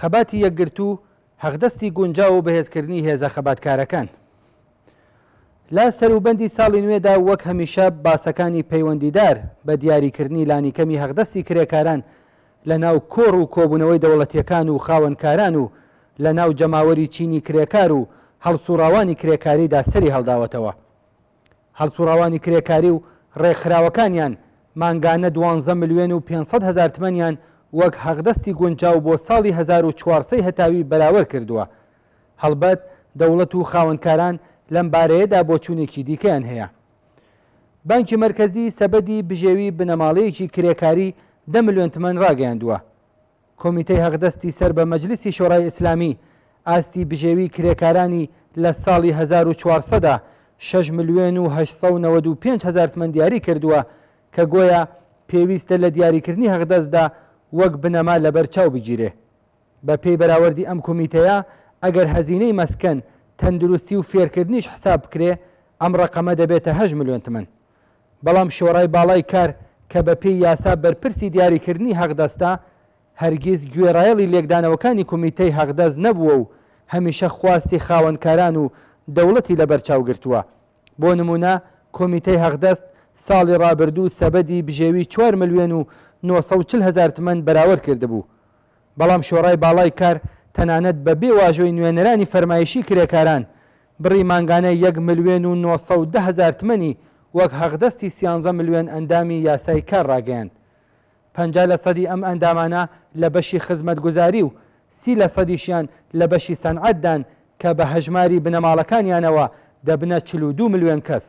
خەباتی یەکگرتوو، حەقدەستی گونجاو و بەهێزکردنی هێزە خەباتکارەکان. لە سەروبەندی ساڵی نوێدا وەک هەمیشە باسەکانی پەیوەندیدار بە دیاریکردنی لانیکەمی حەقدەستی کرێکاران لە ناو کۆڕ و کۆبوونەوەی دەوڵەتییەکان و خاوەنکاران و لە ناو جەماوەری چینی کرێکار و هەڵسوڕاوانی کرێکاریدا سەری هەڵداوەتەوە. هەڵسوڕاوانی کرێکاری و ڕێکخراوەکانیان مانگانە دوانزە ملوێن و 500 هەزار تمەنیان وەک حەقدەستی گونجاو بۆ ساڵی 1400 هەتاوی بەراوەر کردووە. هەڵبەت دەوڵەت و خاوەنکاران لەم بارەیەدا بۆچوونێکی دیکەیان هەیە. بانکی مەرکەزی سەبەدی بژێوی بنەماڵەیەکی کرێکاری دە ملیۆن تمەن ڕاگەیاندووە. کۆمیتەی هەقدەستی سەر بە مەجلیسی شۆرای ئیسلامی ئاستی بژێوی کرێکارانی لە ساڵی 1400 دا شەش ملیۆن و 895 هەزار تمەن دیاری کردووە کە گۆیا پێویستە لە دیاریکردنی هەقدەستدا وەک بنەما لەبەر چاو بگیرێ. بە پێی بەراوەردی ئەم کومیتەیە ئەگەر هەزینەی مەسکەن، تەندروستی و فێرکردنیش حساب بکرێ ئەم ڕەقەمە دەبێتە هەشت ملیۆن تمەن. بەڵام شۆرای باڵای کار کە بە پێی یاسا بەرپرسی دیاریکردنی حەقدەستە، هەرگیز گوێڕایەڵی لێکدانەوەکانی کومیتەی حەقدەست نەبووە و هەمیشە خواستی خاوەنکاران و دەوڵەتی لەبەرچاو گرتووە. بۆ نموونە کۆمیتەی حەقدەست ساڵی ڕابردوو سەبەدی بژێوی چوار ملیۆن و 940 هەزار تمەن بەراوەرد کردبوو. بەڵام شۆرای باڵای کار تەنانەت بە بێ واژۆی نوێنەرانی فەرمایشی کرێکاران، بڕی مانگانە یەک ملوێن و 910 هەزار تمەنی وەک حەقدەستی سیانزە ملوێن ئەندامی یاسای کار ڕاگەیاند. 50 لە سەدی ئەم ئەندامانە لە بەشی خزمەتگوزاری و 30 لە سەدیشیان لە بەشی سەنعەتدان کە بە هەژماری بنەماڵەکانیانەوە دەبنە 42 ملوێن کەس.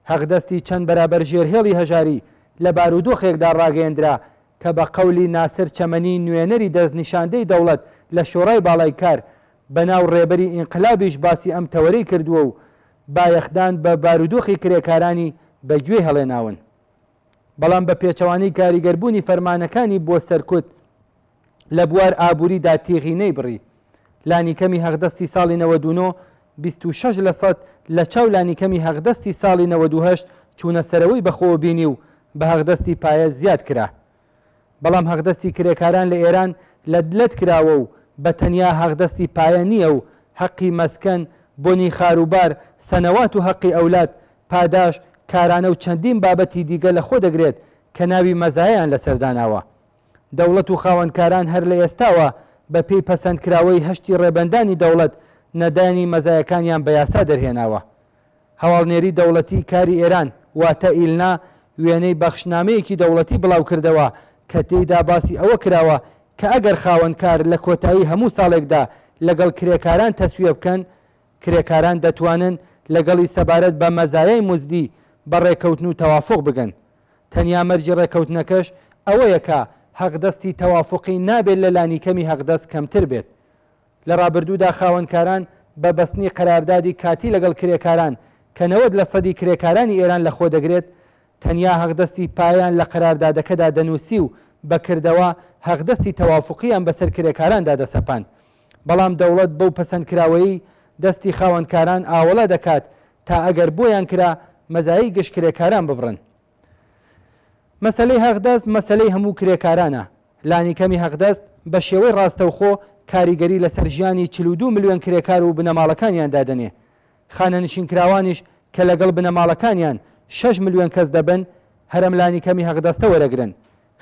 حەقدەستی چەند بەرابەر ژێر هێڵی هەژاری لە بارودۆخێکدا ڕاگەیەندرا کە بە قەولی ناسر چەمەنی نوێنەری دەستنیشاندەی دەوڵەت لە شۆرای باڵای کار بە ناو ڕێبەری ئینقلابیش باسی ئەم تەوەرەی کردووە و بایەخدان بە بارودۆخی کرێکارانی بە گوێی هەڵێناون. بەڵام بە پێچەوانەی کاریگەربوونی فەرمانەکانی بۆ سەرکوت لە بوار ئابووریدا تیغی نەیبڕی. لانیکەمی هەقدەستی ساڵی 99، 26 لە سەد لە چاو لانیکەمی هەقدەستی ساڵی 98 چوونە سەرەوەی بەخۆوە بینی و بە هەقدەستی پایە زیاد کرا. بەڵام هەقدەستی کرێکاران لە ئێران لەت لەت کراوە و بە تەنیا هەقدەستی پایە نییە و هەقی مەسکەن، بۆنی خاروبار، سەنەوات و هەقی ئەولاد، پاداش، کارانە و چەندین بابەتی دیگە لە خۆ دەگرێت کە ناوی مەزایایان لەسەر داناوە. دەوڵەت و خاوەنکاران هەر لە ئێستاوە بە پێی پەسەندکراوەی هەشتی ڕێبەندانی دەوڵەت نەدانی مەزایەکانیان بە یاسا دەرهێناوە. هەواڵنێری دەوڵەتی کاری ئێران واتە ئیلنا وێنەی بەخشنامەیەکی دەوڵەتی بڵاوکردەوە کە تێیدا باسی ئەوە کراوە کە ئەگەر خاوەنکار لە کۆتایی هەموو ساڵێکدا لەگەڵ کرێکاران تەسویە بکەن کرێکاران دەتوانن لەگەڵی سەبارەت بە مەزایای مزدی بە ڕێکەوتن و تەوافوق بگەن. تەنیا مەرجی ڕێکەوتنەکەش ئەوەیە کە حەقدەستی تەوافوقی نابێت لە لانیکەمی حەقدەست کەمتر بێت. لە ڕابردوودا خاوەنکاران بە بەستنی قەراردادی کاتی لەگەڵ کرێکاران کە 90 لە سەدی کرێکارانی ئێران لە خۆ دەگرێت، تەنیا حەقدەستی پایەیان لە قەراردادەکەدا دەنووسی و بە کردەوە حەقدەستی تەوافوقییان بەسەر کرێکاراندا دەسەپاند. بەڵام دەوڵەت بەو پەسەندکراوەیی دەستی خاوەنکاران ئاوەڵا دەکات تا ئەگەر بۆیان کرا مەزایای گشت کرێکاران ببڕن. مەسەلەی هەقدەست مەسەلەی هەموو کرێکارانە. لانیکەمی هەقدەست بە شێوەی ڕاستەوخۆ کاریگەری لەسەر ژیانی 42 ملیۆن کرێکار و بنەماڵەکانیان دادەنێ. خانەنشینکراوانیش کە لەگەڵ بنەماڵەکانیان شەش ملیۆن کەس دەبن، هەر ئەم لانیکەمی هەقدەستە وەرەگرن.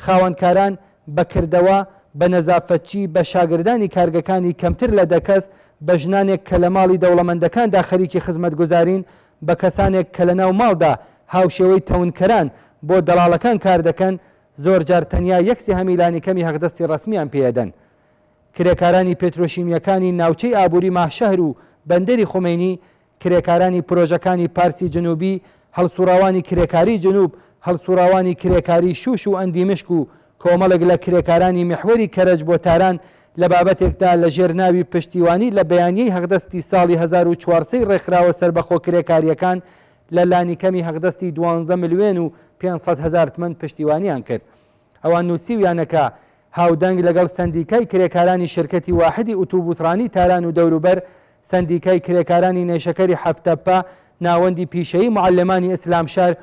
خاوەنکاران بە کردەوە، بە نەزافەتچی، بە شاگردانی کارگەکانی کەمتر لە دە کەس، بە ژنانێک کە لە ماڵی دەوڵەمەندەکاندا خەریکی خزمەتگوزارین، بە کەسانێک کە لە ناو ماڵدا هاوشێوەی تەونکەران بۆ دەڵاڵەکان کار دەکەن، زۆرجار تەنیا یەک سێهەمی لانیکەمی هەقدەستی ڕەسمییان پێ ئەدەن. کرێکارانی پێترۆشیمییەکانی ناوچەی ئابووری ماهشەهر و بەندەری خومەینی کرێکارانی پرۆژەکانی پارسی جنوبی، هەڵسوڕاوانی کرێکاری جنوب، هەڵسوڕاوانی کرێکاری شوش و ئەندیمشک و کۆمەڵێک لە کرێکارانی میحوەری کەرەج بۆ تاران لە بابەتێکدا لە ژێر ناوی پشتیوانی لە بەیانیەی هەقدەستی ساڵی 1400 ی ڕێکخراوە سەربەخۆ کرێکارییەکان لە لانیکەمی هەقدەستی دوانزە ملوێن و 500 هەزار تمەن پشتیوانیان کرد. ئەوان نووسیویانە کە هاودەنگ لەگەڵ سەندیکای کرێکارانی شرکەتی واحدی ئوتوبوسڕانی تاران و دەوروبەر، سەندیکای کرێکارانی نەیشەکەری هەفتتەپە، ناوەندی پیشەیی موعەلمانی ئیسلامشار،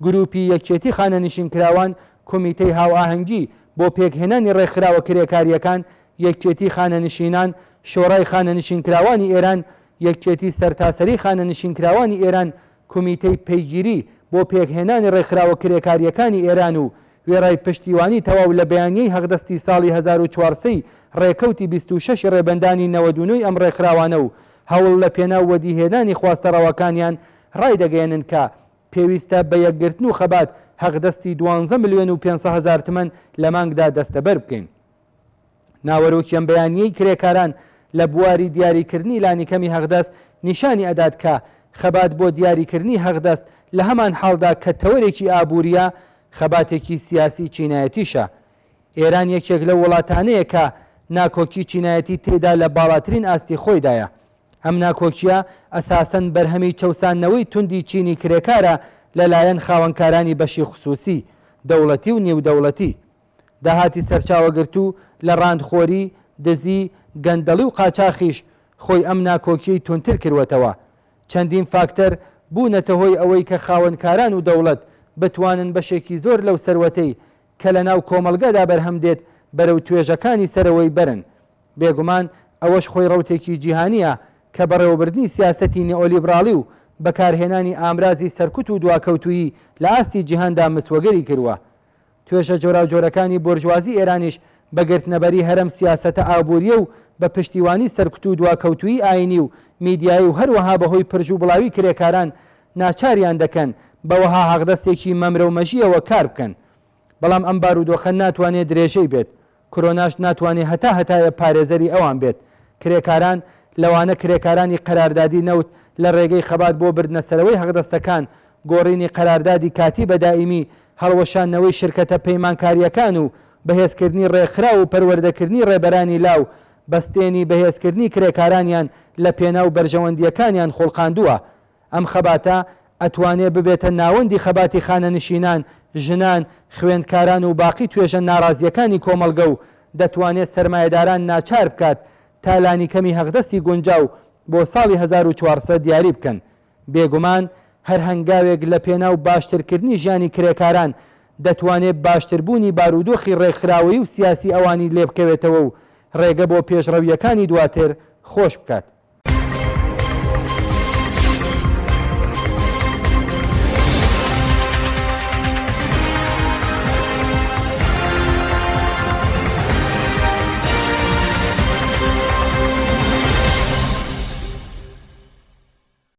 گرووپی یەکێتی خانەنشینکراوان، کومیتەی هاوئاهەنگی بۆ پێکهێنانی ڕێکخراوە کرێکارییەکان. یەکێتی خانەنشینان، شۆرای خانەنشینکراوانی ئێران، یەکێتی سەرتاسەری خانەنشینکراوانی ئێران، کومیتەی پەیگیری بۆ پێکهێنانی ڕێکخراوە کرێکارییەکانی ئێران و وێڕای پشتیوانی تەواو لە بەیانیەی هەقدەستی ساڵی 1400 ی ڕێکەوتی 26 ی ڕێبەندانی 99 ی ئەم ڕێکخراوانە و هەوڵ لە پێناو وەدیهێنانی خواستە ڕەواکانیان ڕایدەگەیەنن کە پێویستە بە یەکگرتن و خەبات هەقدەستی دوانزە ملوێن و پێنسە هەزار تمەن لە مانگدا دەستەبەر بکەین. ناوەرۆکی ئەم بەیانیەی کرێکاران لە بواری دیاریکردنی لانیکەمی هەقدەست نیشانی ئەدات کە خەبات بۆ دیاریکردنی هەقدەست لە هەمان حاڵدا کە تەوەرێکی ئابوورییە، خەباتێکی سیاسی چینایەتیشە. ئێران یەکێک لەو وڵاتانەیە کە ناکۆکی چینایەتی تێیدا لە باڵاترین ئاستی خۆیدایە. ئەم ناکۆکییە ئەساسەن بەرهەمی چەوساندنەوەی توندی چینی کرێکارە لە لایەن خاوەنکارانی بەشی خسووسی، دەوڵەتی و نیودەوڵەتی. داهاتی سەرچاوەگرتوو لە ڕانتخۆری، دزی، گەندەڵی و قاچاخیش خۆی ئەم ناکۆکیەی توندتر کروەتەوە. چەندین فاکتەر بوونەتە هۆی ئەوەی کە خاوەنکاران و دەوڵەت بتوانن بەشێکی زۆر لەو سەروەتەی کە لەناو کۆمەڵگەدا بەرهەم دێت بەرەو توێژەکانی سەرەوەی بەرن. بێگومان ئەوەش خۆی ڕەوتێکی جیهانییە کە بەڕێوەبردنی سیاسەتی نئۆلیبراڵی و بەکارهێنانی ئامرازی سەرکوت و دواکەوتوویی لە ئاستی جیهاندا مسوەگەری کروە. توێژە جۆراوجۆرەکانی بۆرژوازی ئێرانیش بە گرتنەبەری هەرەم سیاسەتە ئابوورییە و بە پشتیوانی سەرکوت و دواکەوتوویی ئایینی و میدیایی و هەروەها بە هۆی پرژ و بڵاوی کرێکاران ناچاریان دەکەن بە وەها حەقدەستێکی مەمرە و مەژییەوە کار بکەن. بەڵام ئەم بارودۆخە ناتوانێ درێژەی بێت. کرۆناش ناتوانێ هەتا هەتایە پارێزەری ئەوان بێت. کرێکاران، لەوانە کرێکارانی قەراردادی نەوت لە ڕێگەی خەبات بۆ بردنەسەرەوەی حەقدەستەکان، گۆڕینی قەراردادی کاتی بە دائیمی، هەڵوەشاندنەوەی شرکەتە پەیمانکارییەکان و بەهێزکردنی ڕێکخراو و پەروەردەکردنی ڕێبەرانی لاو، بەستێنی بەهێزکردنی کرێکارانیان لە پێناو بەرژەوەندییەکانیان خوڵقاندووە. ئەم خەباتە ئەتوانێ ببێتە ناوەندی خەباتی خانەنشینان، ژنان، خوێندکاران و باقی توێژە ناڕازییەکانی کۆمەڵگە و دەتوانێ سەرمایەداران ناچار بکات تا لانیکەمی هەقدەستی گونجاو بۆ ساڵی 1400 دیاری بکەن. بێگومان هەر هەنگاوێک لە پێناو باشترکردنی ژیانی کرێکاران دەتوانێ باشتربوونی بارودۆخی ڕێکخراوەیی و سیاسی ئەوانی لێبکەوێتەوە و ڕێگە بۆ پێشڕەوییەکانی دواتر خۆش بکات.